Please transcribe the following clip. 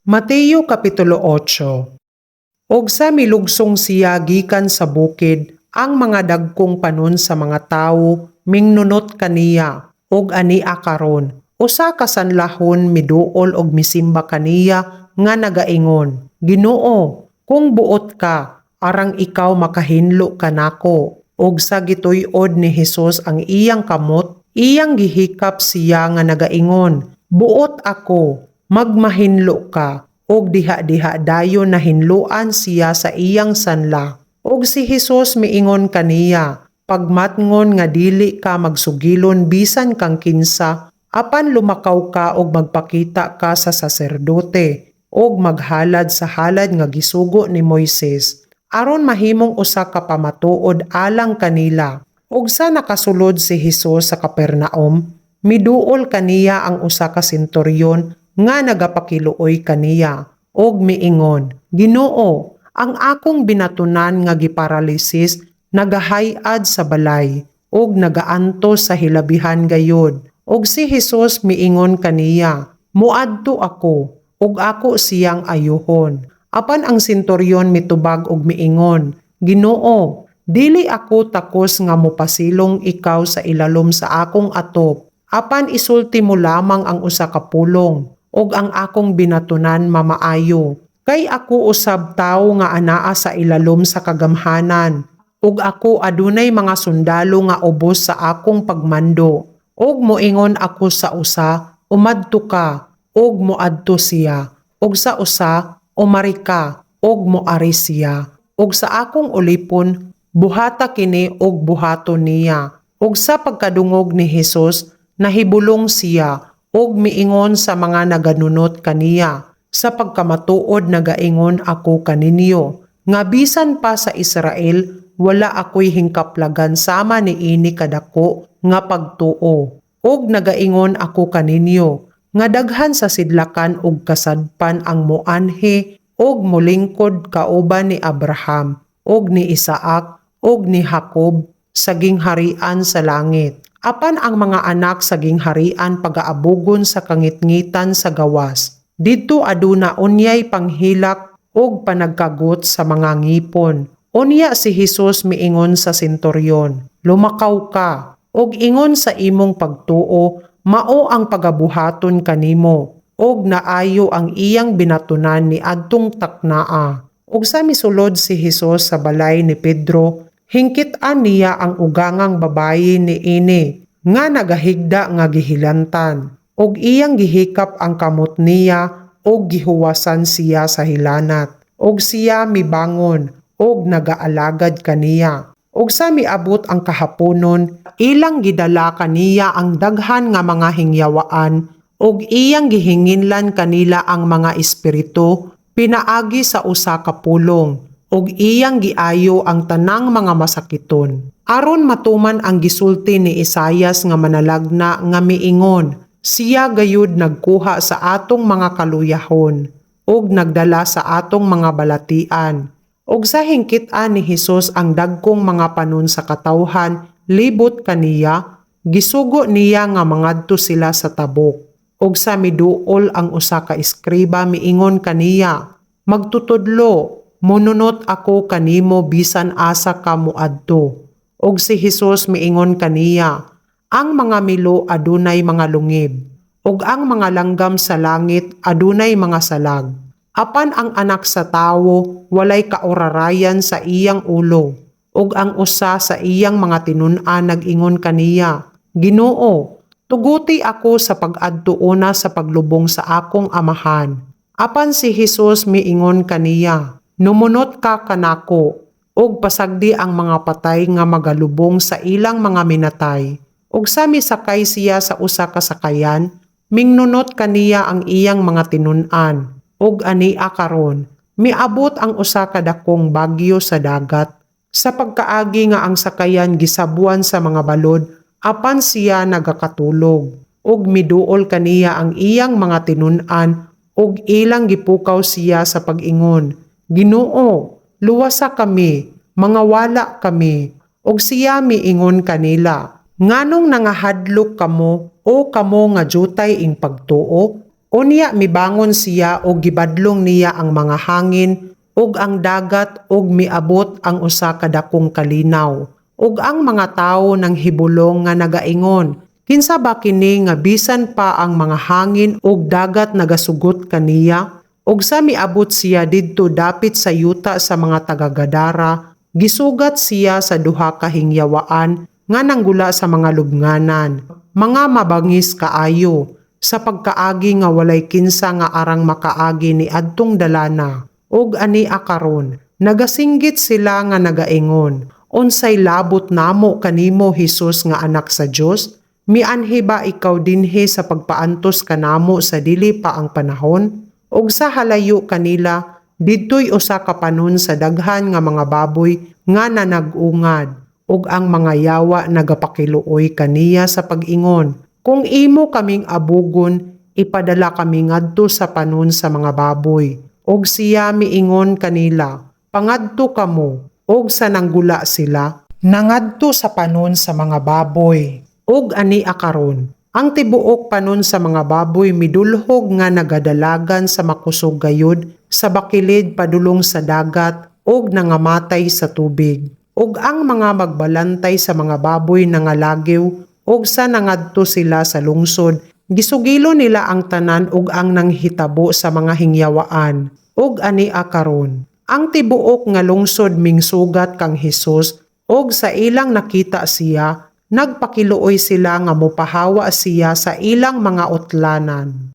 Mateo Kapitulo 8. Og sa milugsong siya gikan sa bukid, ang mga dagkong panon sa mga tawo mingnunot kaniya, og ania karon usa ka sanlahon miduol og misimba kaniya nga nagaingon, "Ginoo, kung buot ka, arang ikaw makahinlo kanako." Og sa gituy-od ni Hesus ang iyang kamot, iyang gihikap siya nga nagaingon, "Buot ako, magmahinlo ka." Og diha-diha dayon nahinloan siya sa iyang sanla. Og si Hesus miingon kaniya, "Pagmatngon nga dili ka magsugilon bisan kang kinsa, apan lumakaw ka og magpakita ka sa saserdote og maghalad sa halad nga gisugo ni Moises aron mahimong usa ka pamatuod alang kanila." Og sa nakasulod si Hesus sa Capernaum, miduol kaniya ang usa ka senturyon nga nagapakiluoy kaniya og miingon, "Ginoo, ang akong binatunan nga giparalisis nagahayad sa balay og nagaantos sa hilabihan gayud." Og si Hesus miingon kaniya, "Muadto ako ug ako siyang ayuhon." Apan ang senturyon mitubag og miingon, "Ginoo, dili ako takos nga mopasilong ikaw sa ilalom sa akong atop. Apan isulti mo lamang ang usa ka pulong ug ang akong binatunan mamaayo. Kay ako usab tawo nga anaa sa ilalom sa kagamhanan, ug ako adunay mga sundalo nga ubos sa akong pagmando. Ug moingon ako sa usa, 'Umadto ka,' ug moadto siya. Ug sa usa, 'Umari ka,' ug moari siya. Ug sa akong ulipon, 'Buhata kini,' ug buhaton niya." Ug sa pagkadungog ni Hesus, nahibulong siya ug miingon sa mga naganunot kaniya, "Sa pagkamatuod nagaingon ako kaninyo, nga bisan pa sa Israel wala ako'y hingkaplagan sama niini kadako nga pagtuo. Ug nagaingon ako kaninyo, nga daghan sa sidlakan ug kasadpan ang moanhi ug molingkod kauban ni Abraham ug ni Isaac ug ni Jacob sa gingharian sa langit. Apan ang mga anak sa gingharian pagaabugon sa kangitngitan sa gawas. Didto aduna unyay panghilak ug panagkagot sa mga ngipon." Unya si Hesus miingon sa senturyon, "Lumakaw ka, ug ingon sa imong pagtuo, mao ang pagabuhaton kanimo." Og naayo ang iyang binatunan ni adtong taknaa. Ug sa misulod si Hesus sa balay ni Pedro, hingkit-an niya ang ugangang babayi niini nga nagahigda nga gihilantan. Ug iyang gihikap ang kamot niya ug gihuwasan siya sa hilanat. Ug siya mibangon ug nagaalagad kaniya. Ug sa miabot ang kahaponon, ilang gidala kaniya ang daghan nga mga hingyawaan ug iyang gihinginlan kanila ang mga espiritu pinaagi sa usa ka pulong, ug iyang giayo ang tanang mga masakiton. Aron matuman ang gisulti ni Isayas nga manalagna nga miingon, "Siya gayud nagkuha sa atong mga kaluyahon ug nagdala sa atong mga balatian." Ug sa hingkit-an ni Hesus ang dagkong mga panon sa katawhan libot kaniya, gisugo niya nga mangadto sila sa tabok. Ug sa miduol ang usa ka eskriba, miingon kaniya, "Magtutudlo, monunot ako kanimo bisan asa ka moadto." Og si Hesus miingon kaniya, "Ang mga milo adunay mga lungib, ug ang mga langgam sa langit adunay mga salag. Apan ang Anak sa Tawo walay kaurarayan sa iyang ulo." Ug ang usa sa iyang mga tinun-an nag-ingon kaniya, "Ginoo, tuguti ako sa pag-adto una sa paglubong sa akong amahan." Apan si Hesus miingon kaniya, "Numunot ka kanako, ug pasagdi ang mga patay nga magalubong sa ilang mga minatay." Ug sa misakay siya sa usa ka sakayan, mingnunot kaniya ang iyang mga tinun-an. Ug ania karon, miabot ang usa ka dakong bagyo sa dagat, sa pagkaagi nga ang sakayan gisabwan sa mga balod, apan siya nagakatulog. Ug miduol kaniya ang iyang mga tinun-an ug ilang gipukaw siya sa pag-ingon, "Ginoo, luwasa kami, mangawala kami." Ug siya miingon kanila, "Nganong nangahadlok kamo, o kamo nga jutay ing pagtuo?" Unya mibangon siya og gibadlong niya ang mga hangin ug ang dagat ug miabot ang usa ka dakong kalinaw. Ug ang mga tawo nanghibulong nga nagaingon, "Kinsa ba kini nga bisan pa ang mga hangin ug dagat nagasugot kaniya?" Ug sa miabot siya didto dapit sa yuta sa mga taga-Gadara, gisugat siya sa duha ka hingyawaan nga nanggula sa mga lubnganan, mga mabangis kaayo, sa pagkaagi nga walay kinsa nga arang makaagi ni adtong dalana. Ug ania karon, nagasinggit sila nga nagaingon, "Unsay labot namo kanimo, Hesus nga Anak sa Dios? Mianhi ba ikaw dinhi sa pagpaantos kanamo sa dili pa ang panahon?" Ug sa halayo kanila, didtoy usa ka panon sa daghan nga mga baboy nga nanag-ungad, ug ang mga yawa nagapakiluoy kaniya sa pag-ingon, "Kung imo kaming abugon, ipadala kami ngadto sa panon sa mga baboy." Ug siya miingon kanila, "Pangadto kamo." Ug sa nanggula sila, nangadto sa panon sa mga baboy. Ug ania karon, ang tibuok panon sa mga baboy midulhog nga nagadalagan sa makusog gayud sa bakilid padulong sa dagat ug nangamatay sa tubig. Ug ang mga magbalantay sa mga baboy nangalagiw, ug sa nangadto sila sa lungsod, gisugilo nila ang tanan ug ang nanghitabo sa mga hingyawaan. Ug ania karon, ang tibuok nga lungsod mingsugat kang Hesus, ug sa ilang nakita siya, nagpakiluoy sila nga mopahawa siya sa ilang mga utlanan.